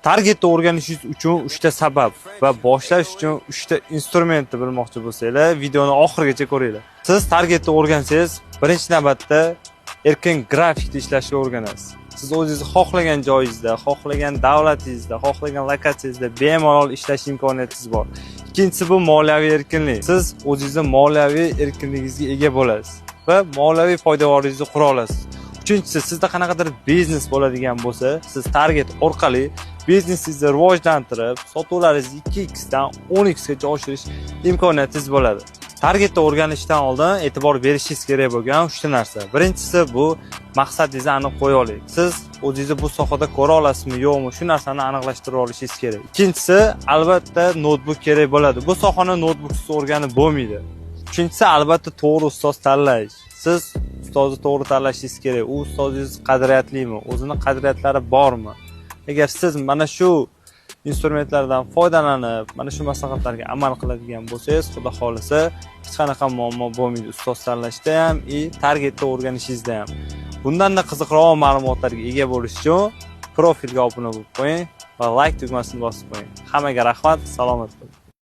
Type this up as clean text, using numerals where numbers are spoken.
Targetni o'rganishingiz uchun 3 ta sabab va boshlash uchun 3 ta instrumentni bilmoqchi bo'lsanglar, videoni oxirigacha ko'ringlar. Siz targetni o'rgansangiz, birinchi navbatda erkin grafikda ishlashni o'rganasiz. Siz o'zingiz xohlagan joyingizda, xohlagan davlatingizda, xohlagan lokatsiyangizda bemalol ishlash imkoniyatingiz bor. Ikkinchisi bu moliyaviy erkinlik. Siz o'zingizni moliyaviy erkinligingizga ega bo'lasiz va moliyaviy poydevoringizni qura olasiz. Uchinchisi, sizda qanaqadir biznes bo'ladigan bo'lsa, siz target orqali biznesingizni rivojlantirib, sotuvlaringizni 2x dan 10x gacha oshirish imkoniyatingiz bo'ladi. Targetni o'rganishdan oldin e'tibor berishingiz kerak bo'lgan 3 ta narsa. Birinchisi bu maqsadingizni aniq qo'ya oling. Siz o'zingizni bu sohada ko'ra olasizmi, yo'qmi, shu narsani aniqlashtirib olishingiz kerak. Ikkinchisi, albatta noutbuk kerak bo'ladi. Bu sohani noutbuksiz o'rganib bo'lmaydi. Uchinchisi, albatta to'g'ri ustoz tanlash. Siz ustozni to'g'ri tanlashingiz kerak. U ustozingiz qadriyatlimi, o'zini qadriyatlari bormi? Agar siz mana shu instrumentlardan foydalanib, mana shu maslahatlarga amal qiladigan bo'lsangiz, Xudo xohlasa, hech qanaqa muammo bo'lmaydi ustoz tanlashda ham и targetni o'rganishingizda ham. Bundanda qiziqroq ma'lumotlarga ega bo'lish uchun profilga obuna bo'lib qo'ying va like tugmasini bosib qo'ying. Hammaga rahmat, salomat bo'ling.